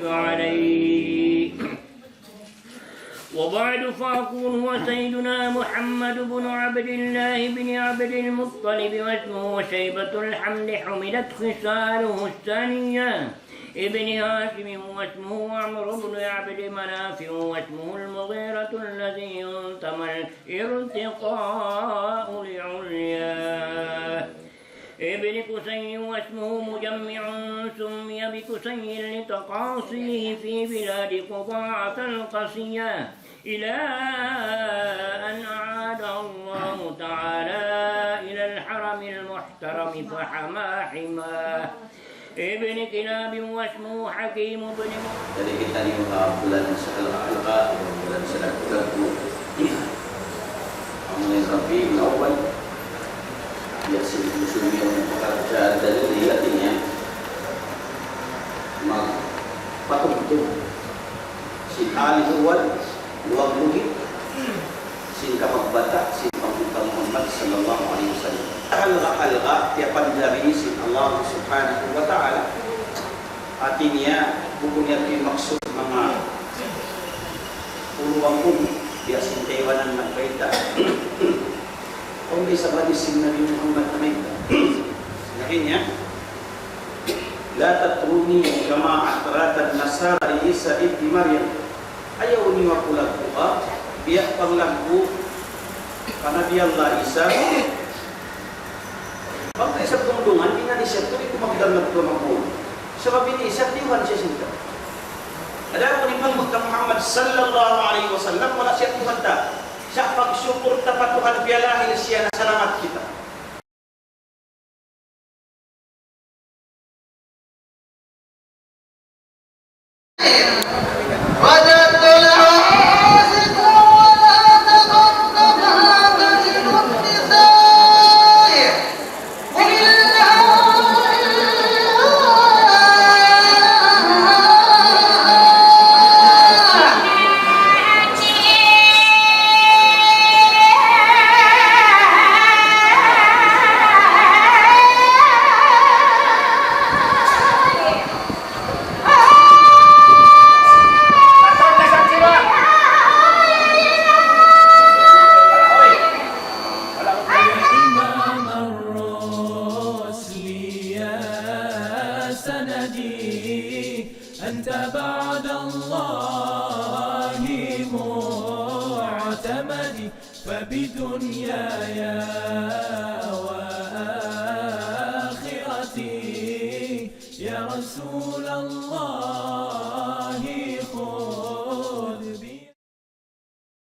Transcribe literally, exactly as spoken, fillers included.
عليه. وبعد، فأقول: هو سيدنا محمد بن عبد الله بن عبد المطلب، واسمه شيبة الحمل، حملت خصاله الثانية، ابن هاشم، واسمه عمرو بن عبد مناف، واسمه المغيرة الذي ينتمى الارتقاء لعلياه. ابن قصي واسمه مجمع، سمي بقصي لتقاصيه في بلاد قضاعة القصية، إلى أن أعاد الله تعالى إلى الحرم المحترم فحمى حماه. ابن كلاب واسمه حكيم بن م- Jadi kita ini maka bulan sa halga'-halga', bulan sa laggu'-laggu'. Amu in Rabiul Awwal. Biya' sin Muslim yan magpakarja' dalil, hāti niya magpatugtug sin alil awwal, luwag-lugi sin kapagbata' sin Panguluan Muhammad sallallahu alayhi wasallam. Halga'-halga' tiyapanjari sin Allah Subhanahu wa Ta'ala. Hāti niya, bukun niya in maksud manga unu-unu, biya' sin kaibanan nagbayta'. Awn da isab hadis sin Nabi Muhammad namayta'. Laung niya, لا تطروني كما أطرت النصارى عيسى ابن مريم. Ayaw niyu aku laggu'a, biya' panglaggu' pa Nabi Allah Isa. Bang ta isab dungdungan, di' na di' siya tuud kumagdal nagtuwa magmuna. Sabab in Isa, tiyuhan siya sin tau. Adapun in Panguluan Muhammad sallallahu alayhi wasallam, wala' siya tiyuhan ta. Sa' pagsukur ta pa Tuhan, piyalahil siya, nasalamat kita. يا إمام الرسل يا سندي، أنت بعد الله معتمدي، فبدنياي وآخرتي يا رسول الله